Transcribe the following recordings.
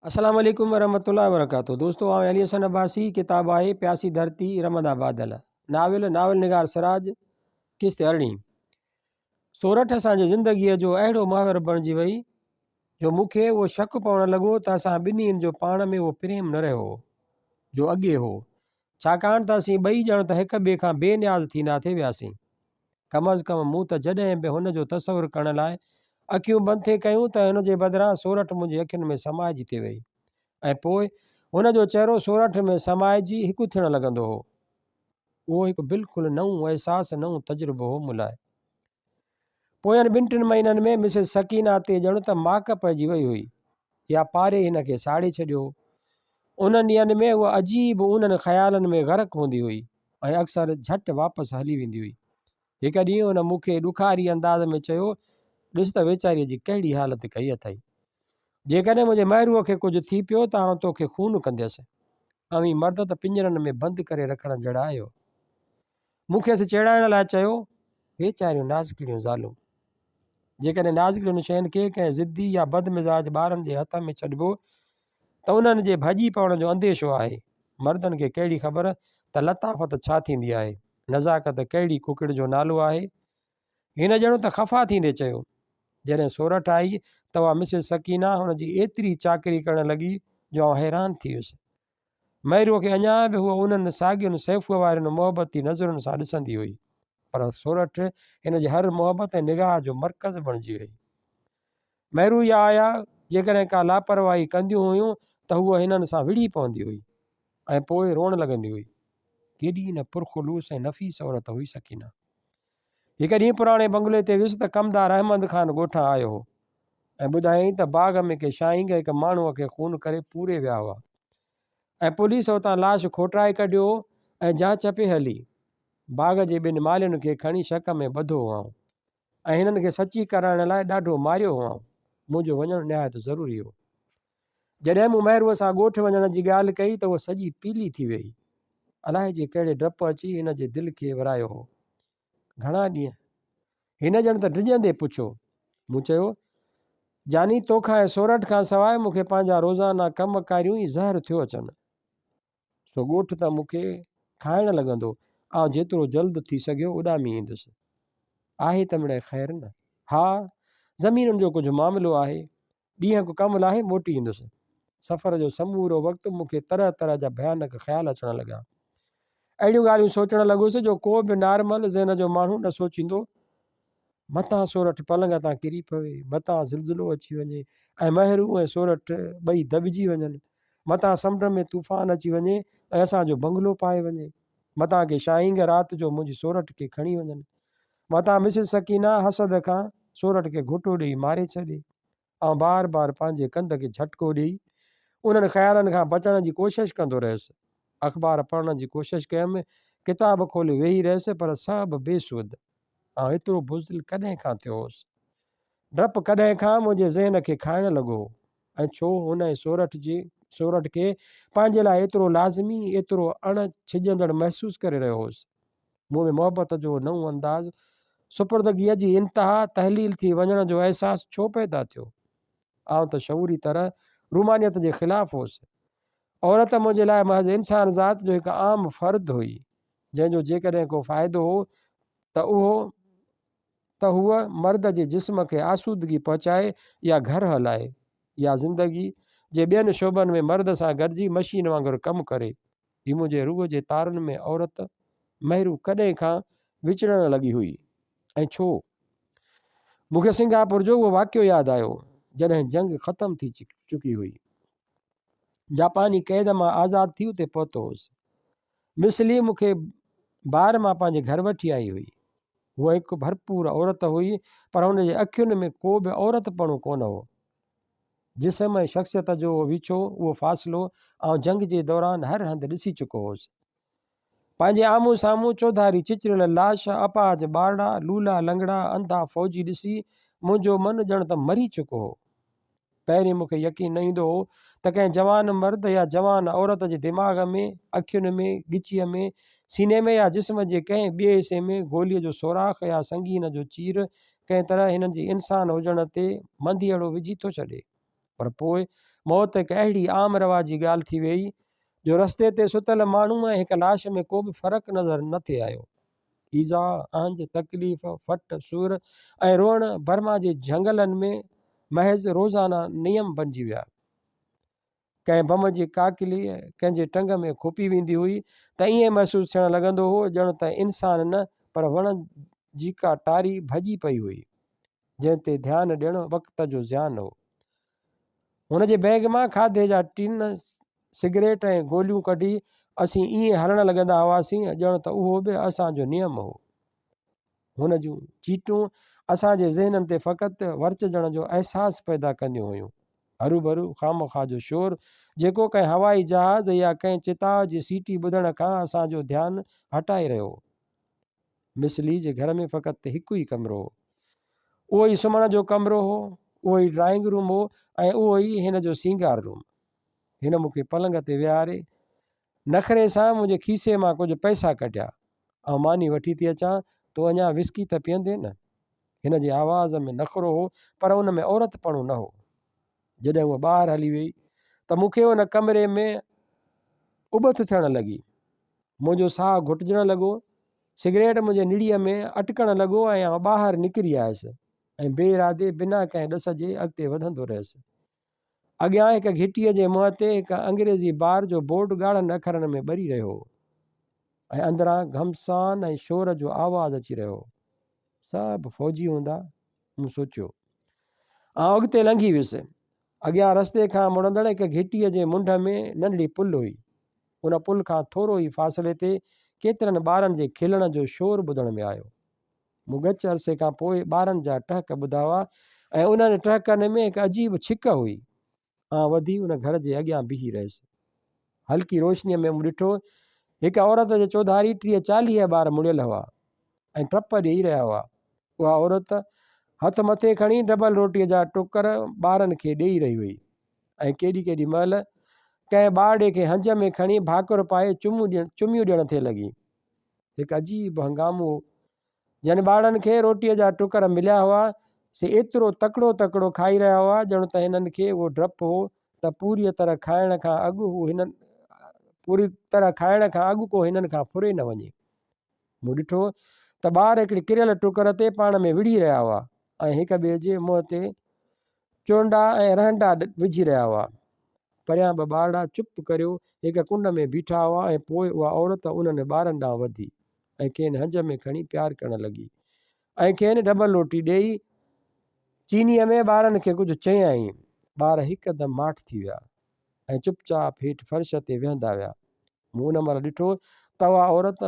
السلام عليڪم ورحمة الله وبرڪاته دوستو آئون علي حسن عباسي ڪتاب آهي پياسي ڌرتي رمندا بادل ناول ناول نگار سراج قسط ارڙهين سورٺ اسان جي زندگيء جو اهڙو محور بڻجي وئي جو مون کي اهو شڪ پوڻ لڳو ته اسان ٻنهين جو پاڻ ۾ اهو پريم نه رهيو هو جو اڳي هو ڇاڪاڻ ته اسين ٻئي ڄڻ ته هڪ ٻئي کان بي نياز ٿيندا ٿي وياسين. ڪم از ڪم مون ته جڏهن به هن جو تصور ڪرڻ لاء اکيون بند ٿي ڪيون ته هن جي بدران سورٺ منهنجي اکين ۾ سمائجي ٿي وئي ۽ پوء هن جو چهرو سورٺ ۾ سمائجي هڪ ٿيڻ لڳندو هو. اهو هڪ بلڪل نئون احساس، نئون تجربو هو مون لاء. پوين ٻن ٽن مهينن ۾ مسز سڪينه تي ڄڻ ته ماڪ پئجي وئي هئي يا پاري هن کي ساڙي ڇڏيو هو. انهن ڏينهن ۾ هوء عجيب اونهن خيالن ۾ غرق هوندي هئي ۽ اڪثر جهٽ واپس هلي ويندي هئي. هڪ ڏينهن هن مون کي ڏکاري انداز ۾ چيو، ڏس ته ويچاريء جي ڪهڙي حالت ڪئي اٿئي. جيڪڏهن منهنجي مهروء کي ڪجهه ٿي پيو ته آئون توکي خون ڪنديس. اوهين مرد ته پڃرن ۾ بند ڪري رکڻ جهڙا آهيو. مون کيس چيڙائڻ لاء چيو، ويچاريون نازڪڙيون زالون! جيڪڏهن نازڪڙين شين کي ڪنهن ضدي يا بدمزاج ٻارن جي هٿ ۾ ڇڏبو ته انهن جي ڀڄي پوڻ جو انديشو آهي. مردن کي ڪهڙي خبر ته لطافت ڇا ٿيندي آهي، نزاڪت ڪهڙي ڪڪڙ جو نالو آهي. هن ڄڻ ته خفا ٿيندي چيو. جڏهن سورٺ آئي ته اها مسز سڪينه هن جي ايتري چاڪري ڪرڻ لڳي جو آئون حيران ٿي ويس. مهروء کي اڃا به هوء انهن ساڳين سيفوء وارين محبتي نظرن سان ڏسندي هئي، پر سورٺ هن جي هر محبت ۽ نگاهه جو مرڪز بڻجي وئي. مهرو يا آيا جيڪڏهن ڪا لاپرواهي ڪنديون هيون ته هوء هنن سان وڙهي پوندي هئي ۽ پوء روئڻ لڳندي هئي. ڪيڏي نه پرخلوص ۽ نفيس عورت هئي سڪينه. هڪ ڏينهن پراڻي بنگلي تي ويس ته ڪمدار احمد خان ڳوٺان آيو هو. ۽ ٻڌايائين ته باغ ۾ ڪي شاهينگ هڪ ماڻهوء کي خون ڪري پوري ويا هئا ۽ پوليس اتان لاش کوٽرائي ڪڍيو هو ۽ جاچ پئي هلي. باغ جي ٻن مالهين کي کڻي شڪ ۾ ٻڌو هئائون ۽ هنن کي سچي ڪرائڻ لاء ڏاڍو ماريو هئائون. منهنجو وڃڻ نهايت ضروري هو. جڏهن مون مهروء سان ڳوٺ وڃڻ جي ڳالهه ڪئي ته هوء سڄي پيلي ٿي ويئي. الائجي ڪهڙي ڊپ اچي هن جي دل کي ورايو هو. گهڻا ڏينهن؟ هن ڄڻ ته ڊڄندي پڇيو. مون چيو، جاني توکان ۽ سورٺ کان سواء مون کي پنهنجا روزانا ڪم ڪاريون ئي زهر ٿيو اچن. سو ڳوٺ ته مون کي کائڻ لڳندو. آئون جيترو جلد ٿي سگهيو اڏامي ايندس. آهي ته مڙئي خير نه؟ ها، زمينن جو ڪجهه معاملو آهي. ڏينهن ڪو ڪم لاهي موٽي ايندس. سفر جو سمورو وقت مون کي طرح طرح جا ڀيانڪ خيال اچڻ لڳا. اهڙيون ڳالهيون سوچڻ لڳس جو ڪو به نارمل ذهن جو ماڻهو نه سوچيندو. متان سورٺ پلنگ تان ڪري پوي، متان زلزلو اچي وڃي ۽ مهرو ۽ سورٺ ٻئي دٻجي وڃن، متان سمنڊ ۾ طوفان اچي وڃي ۽ اسان جو بنگلو پائي وڃي، متان ڪي شاهينگ رات جو منهنجي سورٺ کي کڻي وڃن. متان مسز سڪينه حسد کان سورٺ کي گهوٽو ڏيئي ماري ڇڏي. آئون بار بار پنهنجي ڪنڌ کي جهٽڪو ڏيئي انهن خيالن کان بچڻ جي ڪوشش ڪندو رهيس. اخبار پڙهڻ جي ڪوشش ڪيم، ڪتاب کولي ويهي رهيس پر سڀ بي سود. آئون ايترو بزدل ڪڏهن کان ٿيو هوس؟ ڊپ ڪڏهن کان منهنجي ذهن کي کائڻ لڳو هو ۽ ڇو هن ۽ سورٺ جي سورٺ کي پنهنجي لاء ايترو لازمي، ايترو اڻ ڇڄندڙ محسوس ڪري رهيو هوس. مون ۾ محبت جو نئون انداز، سپردگيء جي انتها، تحليل ٿي وڃڻ جو احساس ڇو پيدا ٿيو؟ آئون ته شعوري طرح رومانيت جي خلاف هوس. عورت منهنجي لاء محض انسان ذات جو هڪ عام فرد هئي، جنهن جو جيڪڏهن ڪو فائدو هو ته اهو ته هوء مرد جي جسم کي آسودگي پهچائي يا گهر هلائي يا زندگي جي ٻين شعبن ۾ مرد سان گڏجي مشين وانگر ڪم ڪري. هي منهنجي روح جي تارن ۾ عورت مهرو ڪڏهن کان وچڙڻ لڳي هئي ۽ ڇو؟ مون کي سنگاپور جو اهو واقعو ياد آيو، جڏهن جنگ ختم ٿي چڪي هئي. جاپاني قيد مان آزاد ٿي اتي پهتو هوس. مس لي مون کي بار مان پنهنجي گهر وٺي آئي هئي. هوء هڪ ڀرپور عورت هئي، پر هن جي اکين ۾ ڪو به عورتپڻو ڪونه هو. جسم ۽ شخصيت جو اهو ويڇو، اهو فاصلو آئون جنگ جي دوران هر هنڌ ڏسي چڪو هوس. پنهنجي آمهون سامهون چوڌاري چچريل لاش، اپاهج ٻارڙا، لولا لنگڙا، انڌا فوجي ڏسي منهنجو من ڄڻ ته مري چڪو هو. پهرين مون کي يقين نه ايندو هو ته ڪنهن جوان مرد يا جوان عورت جي دماغ ۾، اکين ۾، ڳچيء ۾، سيني ۾ يا جسم جي ڪنهن ٻئي حصي ۾ گوليء جو سوراخ يا سنگين جو چير ڪنهن طرح هنن جي انسان هجڻ تي منڌيئڙو وجهي ٿو ڇڏي. پر پوء موت هڪ اهڙي عام رواجي ڳالهه ٿي ويئي، جو رستي تي ستل ماڻهو ۽ هڪ لاش ۾ ڪو به فرق نظر نه ٿي آيو. ايذاء، اهنج، تڪليف، ڦٽ، سور ۽ روئڻ برما جي جهنگلن ۾ محض روزانه نيم بنجي ويا. ڪنهن بم جي ڪاڪلي ڪنهن جي ٽنگ ۾ کوپي ويندي هئي ته ائين محسوس ٿيڻ لڳندو هو ڄڻ ته انسان نه پر وڻ جي ڪا ٽاري ڀڄي پئي هئي، جنهن تي ڌيان ڏيڻ وقت جو زيان هو. هن جي بيگ مان کاڌي جا ٽين، سگريٽ ۽ گوليون ڪڍي اسين ائين هلڻ لڳندا هئاسين ڄڻ ته اهو به اسان جو نيم هو. هن جون چيٽون اسان جي ذهنن تي فقط ورچجڻ جو احساس پيدا ڪنديون هيون. هروڀرو خامخواه جو شور، جيڪو ڪنهن هوائي جهاز يا ڪنهن چتاء جي سيٽي ٻڌڻ کان اسان جو ڌيان هٽائي رهيو هو. مس لي جي گهر ۾ فقط هڪ ئي ڪمرو هو. اهو ئي سمهڻ جو ڪمرو هو، اهو ئي ڊرائنگ روم هو ۽ اهو ئي هن جو سينگار روم. هن مون کي پلنگ تي ويهاري، نخري سان منهنجي کيسي مان ڪجهه پئسا ڪڍيا. آئون ماني وٺي ٿي اچان، تون اڃا وسڪي ته پيئندين نه؟ هن جي آواز ۾ نخرو هو پر ان ۾ عورتپڻو نه هو. جڏهن هوء ٻاهر هلي ويئي ته مون کي ان ڪمري ۾ اٻٿ ٿيڻ لڳي. منهنجو ساهه گهٽجڻ لڳو. سگريٽ منهنجي نڙيء ۾ اٽڪڻ لڳو ۽ آئون ٻاهر نڪري آيس ۽ بي ارادي بنا ڪنهن ڏس جي اڳتي وڌندو رهيس. اڳيان هڪ گهٽيء جي منهن تي هڪ انگريزي بار جو بورڊ ڳاڙهن اکرن ۾ ٻري رهيو هو ۽ اندران گهمسان ۽ شور جو آواز اچي رهيو هو. سڀ فوجي هوندا، مون سوچيو. آئون اڳتي لنگهي ويس. اڳيان رستي کان مڙندڙ هڪ گهٽيء جي منڍ ۾ ننڍڙي پل هئي. ان پل کان ٿورو ئي فاصلي تي ڪيترن ٻارن جي کلڻ جو شور ٻڌڻ ۾ آيو. مون ڳچ عرصي کان پوء ٻارن جا ٽهڪ ٻڌا هئا ۽ انهن ٽهڪن ۾ هڪ عجيب ڇڪ هئي. آئون وڌي ان گهر جي اڳيان بيهي رهيس. هلڪي روشنيء ۾ مون ڏٺو، هڪ عورت جي چوڌاري 30 40 ٻار مڙيل هئا ۽ ٽپ ڏيئي رهيا هئا. اها عورت هٿ مٿي کڻي ڊبل روٽيء جا ٽڪر ٻارن کي ڏيئي رهي هئي ۽ ڪيڏي ڪيڏي مهل ڪنهن ٻارڙي کي هنج ۾ کڻي ڀاڪر پائي چميون ڏيڻ ٿي لڳي. هڪ عجيب هنگامو هو. جن ٻارڙن کي روٽيء جا ٽڪر مليا هئا، سي ايترو تڪڙو تڪڙو کائي رهيا هئا، ڄڻ ته هنن کي اهو ڊپ هو ته پوريء طرح کائڻ کان اڳ هو هنن پوري طرح کائڻ کان اڳ ڪو هنن کان ڦري نه وڃي. مون ڏٺو ته ٻار هڪڙي ڪريل ٽڪر تي پاڻ ۾ وڙهي رهيا هئا ۽ هڪ ٻئي جي منهن تي چونڊا ۽ رهنڊا وجهي رهيا هئا. پريان ٻه ٻارڙا چپ ڪريو هڪ ڪنڊ ۾ بيٺا هئا ۽ پوء اها عورت انهن ٻارن ڏانهن وڌي ۽ کين هنج ۾ کڻي پيار ڪرڻ لڳي ۽ کين ڊبل روٽي ڏيئي چينيء ۾ ٻارن کي ڪجهه چيائين. ٻار هڪدم ماٺ ٿي ويا ۽ چپ چاپ هيٺ فرش تي ويهندا ويا. مون ان مهل ڏٺو ته اها عورت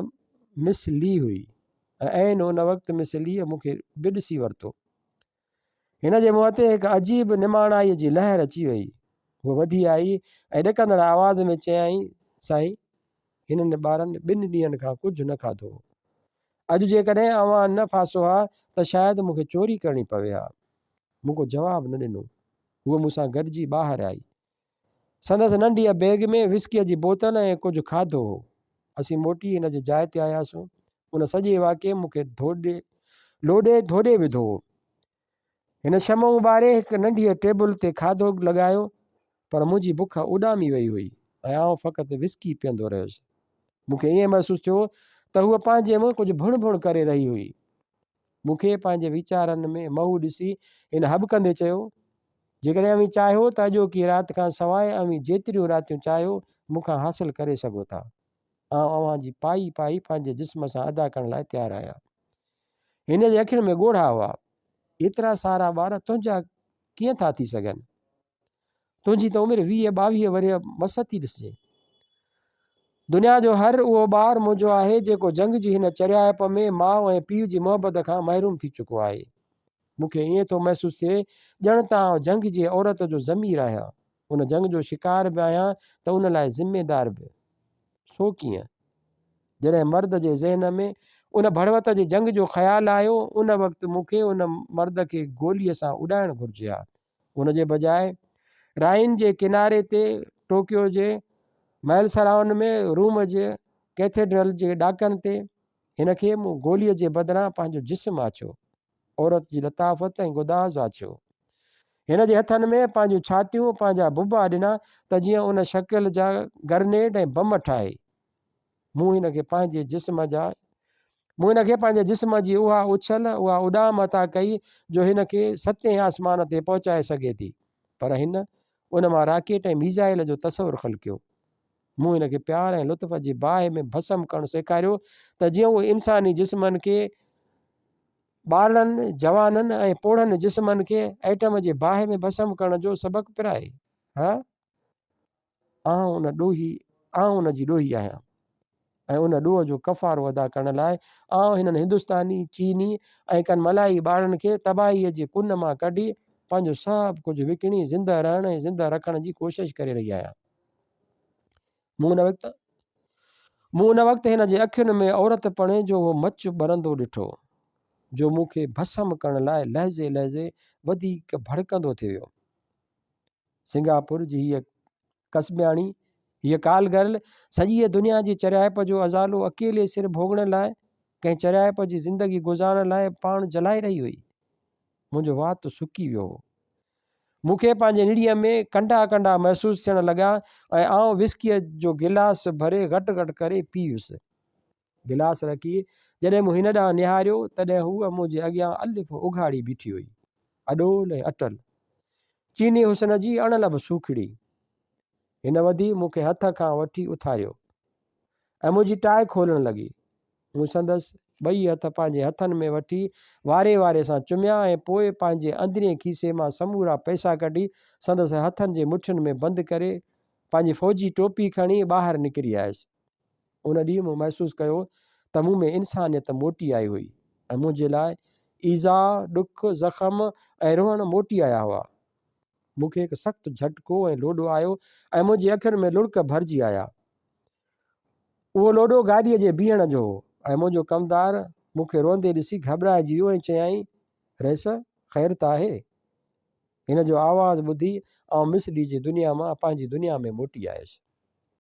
مس لي هئي ۽ عين ان وقت مس ليء مون کي به ڏسي ورتو. هن جي منهن تي هڪ عجيب نماڻائيء جي لهر اچي ويئي. هوء وڌي آئي ۽ ڏڪندڙ آواز ۾ چيائين، سائين، هنن ٻارن ٻن ڏينهن کان ڪجهه نه کاڌو هو. اڄ جيڪڏهن اوهان نه ڦاسو ها ته شايد مون کي چوري ڪرڻي پوي ها. مون ڪو جواب نه ڏنو. هوء مون سان گڏجي ٻاهر آئي. سندس ننڍيء بيگ ۾ وسڪيء جي بوتل ۽ ڪجهه کاڌو هو. اسين موٽي هن جي جاء تي آياسون. ان سڄي واقعي مون کي ڌوڏي لوڏي ڌوڏي وڌو هو. هن شمعون ٻاري هڪ ننڍيء ٽيبل تي کاڌو لڳايو، پر منهنجي بک اڏامي وئي هئي ۽ آئون فقط وسڪي پيئندو رهيس. مون کي ائين محسوس ٿيو ته هوء پنهنجي منهن ڪجهه ڀڻ ڀڻ ڪري رهي هئي. مون کي پنهنجي ويچارن ۾ محو ڏسي هن هٻڪندي چيو، جيڪڏهن اوهين چاهيو ته اڄوڪي رات کان سواء اوهين جيتريون راتيون چاهيو مون کان حاصل ڪري سگهو ٿا. آئون اوهان جي پائي پائي پنهنجي جسم سان ادا ڪرڻ لاء تيار آهيان. هن جي اکين ۾ ڳوڙها هئا. ايترا سارا ٻار تنهنجا ڪيئن ٿا ٿي سگهن؟ تنهنجي ته عمر 20 22 ورهيه مس ٿي ڏسجي. دنيا جو هر اهو ٻار منهنجو آهي جيڪو جنگ جي هن چريائپ ۾ ماء ۽ پيء جي محبت کان محروم ٿي چڪو آهي. مون کي ائين ٿو محسوس ٿئي ڄڻ ته آئون جنگ جي عورت جو ضمير آهيان. ان جنگ جو شڪار به آهيان ته ان لاء ذميدار به. سو ڪيئن؟ جڏهن مرد جي ذهن ۾ ان ڀڙوت جي جنگ جو خيال آيو، ان وقت مون کي ان مرد کي گوليء سان اڏائڻ گهرجي ها. ان جي بجاء رائن جي ڪناري تي ٽوڪيو جي محل سرائن ۾ روم جي ڪئٿيڊرل جي ڏاڪن تي هن کي مون گوليء جي بدران پنهنجو جسم آڇيو. عورت جي لطافت ۽ گداز آڇيو. هن جي هٿن ۾ پنهنجون ڇاتيون، پنهنجا ببا ڏنا ته جيئن ان شڪل جا گرنيڊ ۽ بم ٺاهي. مون هن کي پنهنجي جسم جا مون هن کي پنهنجي جسم جي اها اڇل، اها اڏام عطا ڪئي جو هن کي ستين آسمان تي پهچائي سگهي ٿي. پر هن ان مان راڪيٽ ۽ ميزائل جو تصور خلقيو. مون هن کي پيار ۽ لطف جي باهه ۾ ڀسم ڪرڻ سيکاريو ته جيئن اهو انساني جسمن کي ٻارڙن، جوانن ۽ پوڙهن جسمن کي ائٽم جي باهه ۾ ڀسم ڪرڻ جو سبق پرائي. ها، آئون ان ڏوهي، آئون ان جي ڏوهي آهيان ۽ ان ڏوهه جو ڪفارو ادا ڪرڻ لاء آئون هنن هندستاني، چيني ۽ ڪن ملائي ٻارڙن کي تباهيء جي ڪن مان ڪڍي پنهنجو سڀ ڪجهه وڪڻي زنده رهڻ ۽ زنده رکڻ جي ڪوشش ڪري رهي آهيان. مون ان وقت مون ان وقت هن جي اکين ۾ عورت پڻي جو اهو مچ ٻرندو ڏٺو، جو مون کي ڀسم ڪرڻ لاء لحظي لحظي وڌيڪ ڀڙڪندو ٿي ويو. سنگاپور جي هيء ڪسبياڻي، هيء ڪال گرل، سڄيء دنيا جي چريائپ جو ازالو اڪيلي سر ڀوڳڻ لاء، ڪنهن چريائپ جي زندگي گذارڻ لاء پاڻ جلائي رهي هئي. منهنجو وات سڪي ويو هو. مون کي پنهنجي نڙيء ۾ ڪنڊا ڪنڊا محسوس ٿيڻ لڳا ۽ آئون وسڪيء جو گلاس ڀري غٽ غٽ ڪري پي ويس. گلاس رکي جڏهن مون هن ڏانهن نهاريو، تڏهن هوء منهنجي اڳيان الف اگهاڙي بيٺي هئي. اڏول ۽ اٽل. چيني حسن جي اڻلڀ سوکڙي. هن وڌي مون کي هٿ کان وٺي اٿاريو ۽ منهنجي ٽاء کولڻ لڳي. مون سندس ٻئي هٿ پنهنجي هٿن ۾ وٺي واري واري سان چميا ۽ پوء پنهنجي اندرين کيسي مان سمورا پئسا ڪڍي سندس هٿن جي مٺين ۾ بند ڪري پنهنجي فوجي ٽوپي کڻي ٻاهر نڪري آيس. ان ڏينهن مون محسوس ڪيو ته مون ۾ انسانيت موٽي آئي هئي ۽ منهنجي لاء ايذاء، ڏک، زخم ۽ روئڻ موٽي آيا هئا. مون کي هڪ سخت جهٽڪو ۽ لوڏو آيو ۽ منهنجي اکين ۾ لڙڪ ڀرجي آيا. اهو لوڏو گاڏيء جي بيهڻ جو هو ۽ منهنجو ڪمدار مون کي روئندي ڏسي گهٻرائجي ويو ۽ چيائين، رئيس، خير ته آهي؟ هن جو آواز ٻڌي آئون مصلي جي دنيا مان پنهنجي دنيا ۾ موٽي آيس.